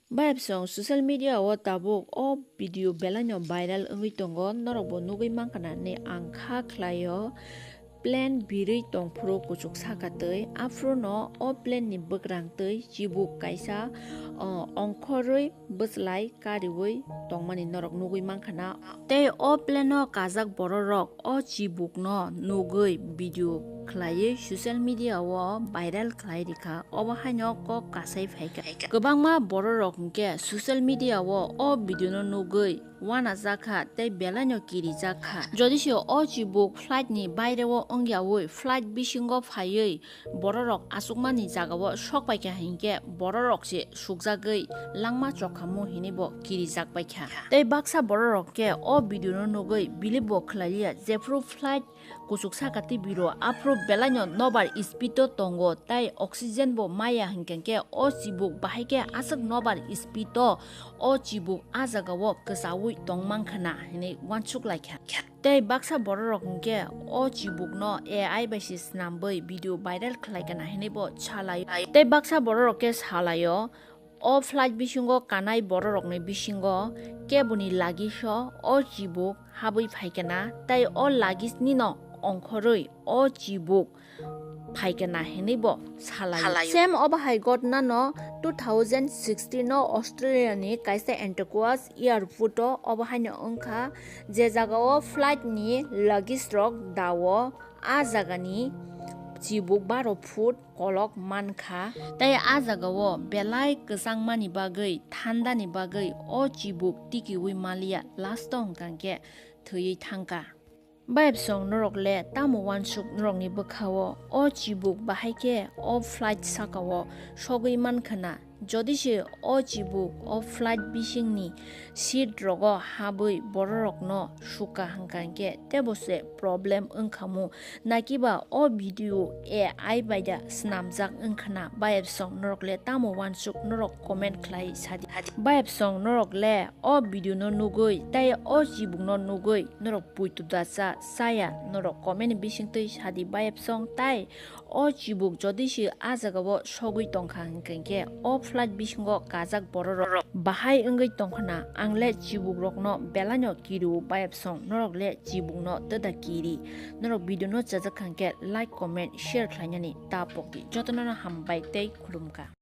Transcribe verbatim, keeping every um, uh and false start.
Bayapsong social media o tabuk o video belaino viral wngwi tongo, norokbo nugwi mankha na hinwi ang kha khlaio. Plane birwi tongphuru kuchuk saka twi, aphuru no o plane ni bwkrang twi chibuk kaisa, o, ongkhorwi bwchlai kariwi tongmani norok nugwi mankha na. Tei o plane o kajak bororok o chibuk no nugwi video khlaiwi social media o viral khlai rikha, obo haino kok kasai phaikha. Kwbangma bororok hinkhe social media o o video no nugwi uanajakha tei belaino kirijakha. Jodi se o chibuk flight ni baire o wngyawi flight bisingo phaiwi bororok achukmani jagao sokpaikha hinkhe bororok se sukjagwi langma chokhamu hinwi bo kirijak baikha. Tei baksa bororok khe o video no nugwi believe bo khlaiya jephuru flight kuchuk saka twi biro aphuru belaino nobar speed o tongo tei oxygen bo maya hinkhe khe o chibuk bahai khe aswk nobar speed o o chibuk a jagao kwchaui tongmankha na hinwi uansuk laikha. Tei baksa bororok hinkhe o chibukno A I bai se snamwi video viral khlaikha na hinwi bo salaio. Tei baksa bororok khe salaio, o flight bisingo kanai bororokni bisingo keboni luggage o o chibuk habwi phaikha na, tei o luggage nino ongkhorwi o chibuk phaikha na hinwi bo salaio. Salaio. Same obo hai ghotna no two thousand sixteen no Australia ni kaisa Antigua airport o obo haino wngkha, je jagao flight ni luggage rok dao, a jagani chibuk baro foot kolok mankha, tei a jagao belai kwchangmani bagwi, thandani bagwi o chibuk tikiui maliya, last o hwnkha khe thwiwi thangkha. Bayapsong norok le tamo uansuk norokni bwkhao o chibuk bahai khe o flight sakao sogwi mankha na? Jodi se o chibuk o flight bisingni seat rogo habwi bororokno sukha hwnkha hinkhe tebo se problem wngkhamu, nakiba o video A I bai da snamjak wngkha na? Bayapsong norok le tamo uansuk norok comment khlai sadi. Bayapsong norok le o video no nugwi tei o chibuk no nugwi norok puitu da cha chaya, norok comment ni bisingtwi sadi bayapsong. Tai o chibuk jodi se a jagao sogwi tongkha hinkhe o flight bisingo kajak bororok bahai wngwi tongkha na? Ang le chibuk rokno belaino kirio bayapsong, norok le chibuk no twda kiri? Norok video no chajak kha hinkhe like, comment, share khlainani ta pokdi. Jotono no hambai tei khulumkha.